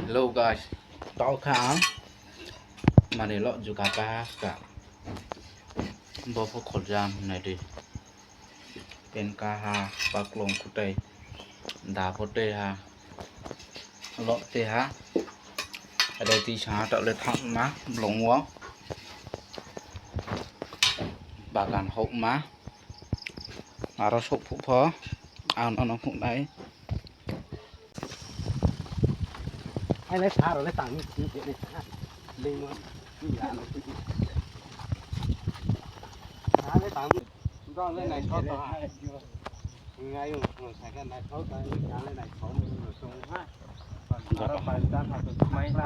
Hello guys, ຕອນນີ້ມາເລາະຢູ່ກາກາກະ ບໍ່ພໍຂອດຍາມໃນເດ ເປັນກາຫາປາກລອງຄຸເຕ ດາໂພເຕຫາ ເລາະເຕຫາ ໄດ້ຕີຊາຕະເລທັກມາ ບລອງວອ ບາການຫົກມາ ອາ ເຮົາສົກຜູ້ພໍ ອາ ເອົານ້ອງຜູ້ໃດ Ai nai sa ro le tang ni ni ni le mo ni ya no. Sa le tang ni. Ro le nai so to ha. Ngai yo no sa ka nai so ta ni sa le nai so mo no so ha. Ro pa ta ha to mai na.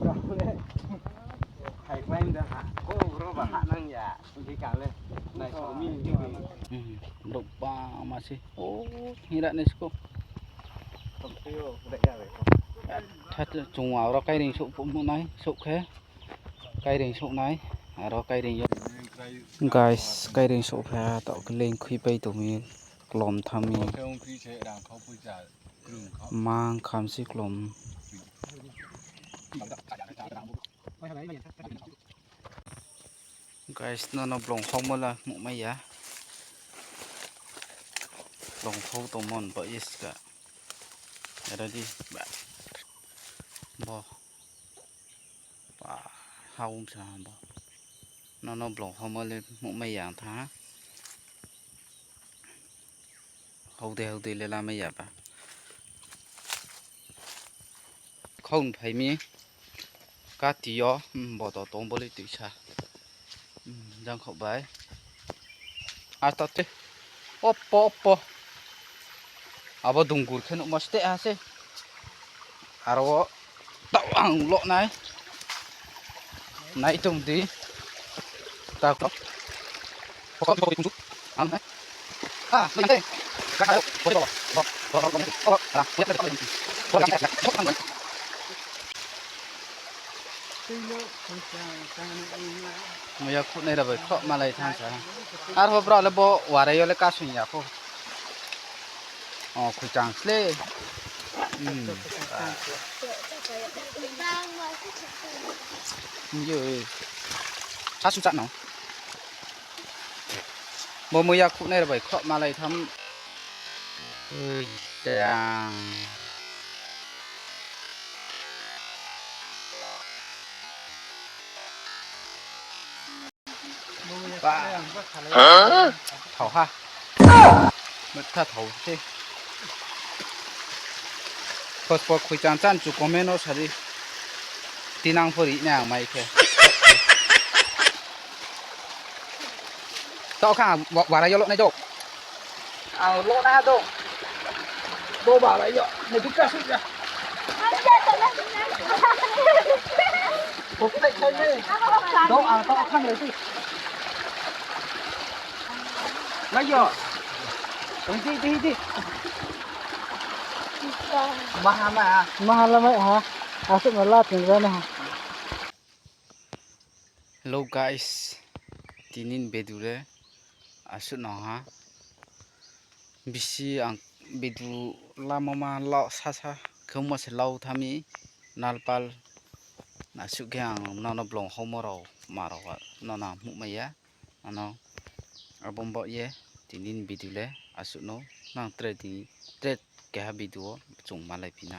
Ro le. Hai mai da ha. Ko ro ba ha nang ya. ອືມ ລຸກປາມາຊິ ໂອ້ ຮີລະເນສໂກ ຖ້າຈະຈົງວ່າເຮົາໄກເລັ່ງໂຊກພຸ້ນນາຍ ໂຊກແຄ ໄກເລັ່ງໂຊກນາຍ ເຮົາໄກເລັ່ງຢູ່ Guys ໄກເລັ່ງໂຊກແຄ ຕອກເລັ່ງຄຸຍໄປໂຕມີກລອມທຳມີ ມາງຄຳຊິກລອມ Guys, no, no, blong hau mala, mu maya. Blong hau to mon, ba yes ka. Ada di, ba. Bo. Ba, hau sa, bo. No, no, blong hau mala, mu maya, ta. Hau de, hau de, le la maya, ba. ເຂົ້າໄປມີກາຕິຢໍ ອືມ ບໍ່ຕໍ່ຕົງບໍລິຕິຊາ ອືມ ຍັງເຂົ້າໄປ ອາຕາເຕ ໂອປອ ໂອປອ ອາບະດຸງກຸລເຄນອອກມາສະເຕອາເຊ ອາໂຣ ຕາວັງໂລນາຍ ນາຍຕົງດີ ຕາ ມາຢາຄຸໃນລະເບີດເຄາະມາໄລ່ທາງສາ ອາໂທບຣາລະບໍ່ວ່າໄດ້ຢູ່ລະກາສຸຍາໂຄ ອໍ ຄຸຍຈາງສເລ ອືມ ເຢີ ອາສຸຈະເນາະ ບໍ່ ມາຢາຄຸໃນລະເບີດເຄາະມາໄລ່ທຳ ເອີຍ ຈາງ ປາ ເຖົາຫາ ມັນຖ້າເຖົາຊິ ພາສປອດຄຸຍຈານຈັນຈຸກອມເມໂນຊາດີ ຕີນັງໂພລີນາງໄມເຄ ເຈົ້າຂ້າ ວາລະຍົໂລໃນໂຈ Au lo na do. Do ba la yo. Ne du ka su ya. Ko ko dai kai ne. Do a ta khang le su. La yo. Di di di. Maha ma. Maha la mai ha. Asu ma la tin ra na ha. Hello guys, tinin bedu le asu no ha. Bisi ang bedu lama ma lau sasa kemu se lau tami nalpal asu ge ang nono blong homo rau maro nona mu maya ano abombo ye tinin bedu le asu no nang tre ti tre ke ha bedu o cung malai pina.